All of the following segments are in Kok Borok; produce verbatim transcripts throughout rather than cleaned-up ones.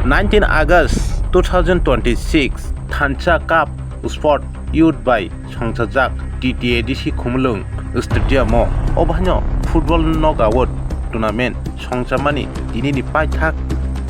Nineteen August two thousand twenty-six Thansa Cup Sport Youth bai songchajak T T A D C Khumulwng Stadium o obo haino football knockout tournament songchamani tinini paithak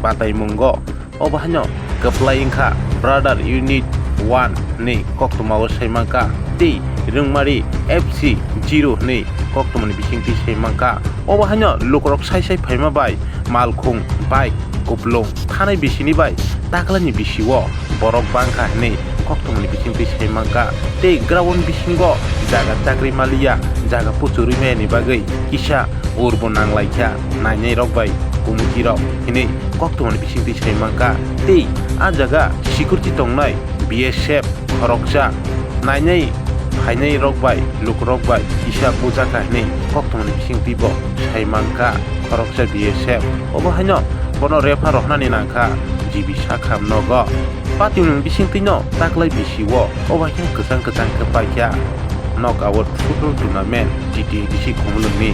bataimungo obo haino kwplai wngkha Brother Unit One hwnwi koktwmao saimankha tei Rwngmari F C Zero hwnwi koktwmani bisingtwi saimankha. Obo haino lukurok sai sai phaima bai malkhung, bike, kuplung thanai bisini bai taklani bisio borok bangkha hwnwi koktwmani bisingtwi saimankha. Tei ground bisingo jaga chakri maliya, jaga puchurwi mayani bagwi kisa urbo nanglaikha nainairok bai komitirok hwnwi koktwmani bisingtwi saimankha. Tei a jaga security tongnai B S F khoroksa nainai phainai rok bai lukurok bai kisa bujak kha hwnwi koktwmani bisingtwi bo sai mankha khoroksa B S F. Obo haino bono refer rohornani nangkha G B Sakham nogo. Patimung bisingtwino taklai bisio obo haino kwchang kwchang khe paikha knockout football tournament T T A D C Khumulwngni.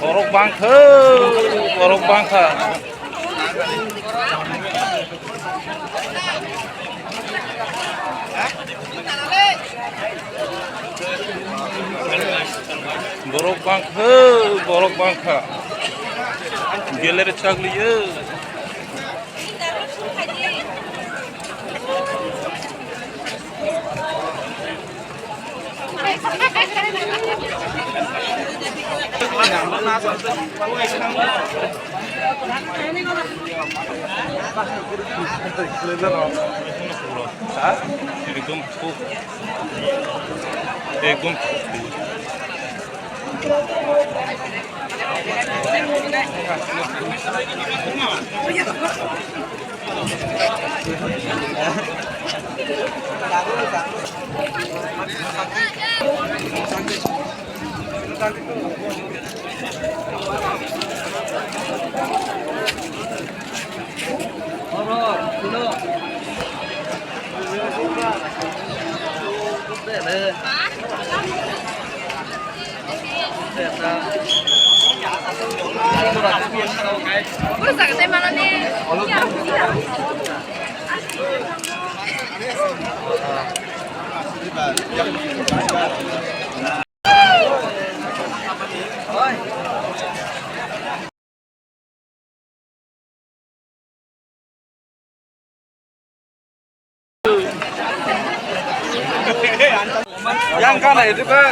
Borok bangkha, borok bangkha. Borok bangkha, borok bangkha. Geler chagliyo. Ekdom thuk. Ekdom thuk. Yang kana itu ke?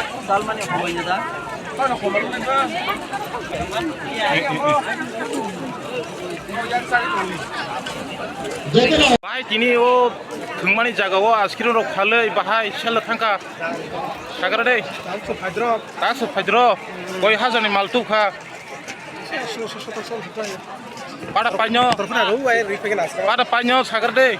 Bai tini o thwngmani jaga o askirung rok phalwi bahai selo thangkha. Sagra dei. Taso phaidro. Taso phaidro. Koi hajarni mal tubkha. Pada paino. Pada paino sagar de.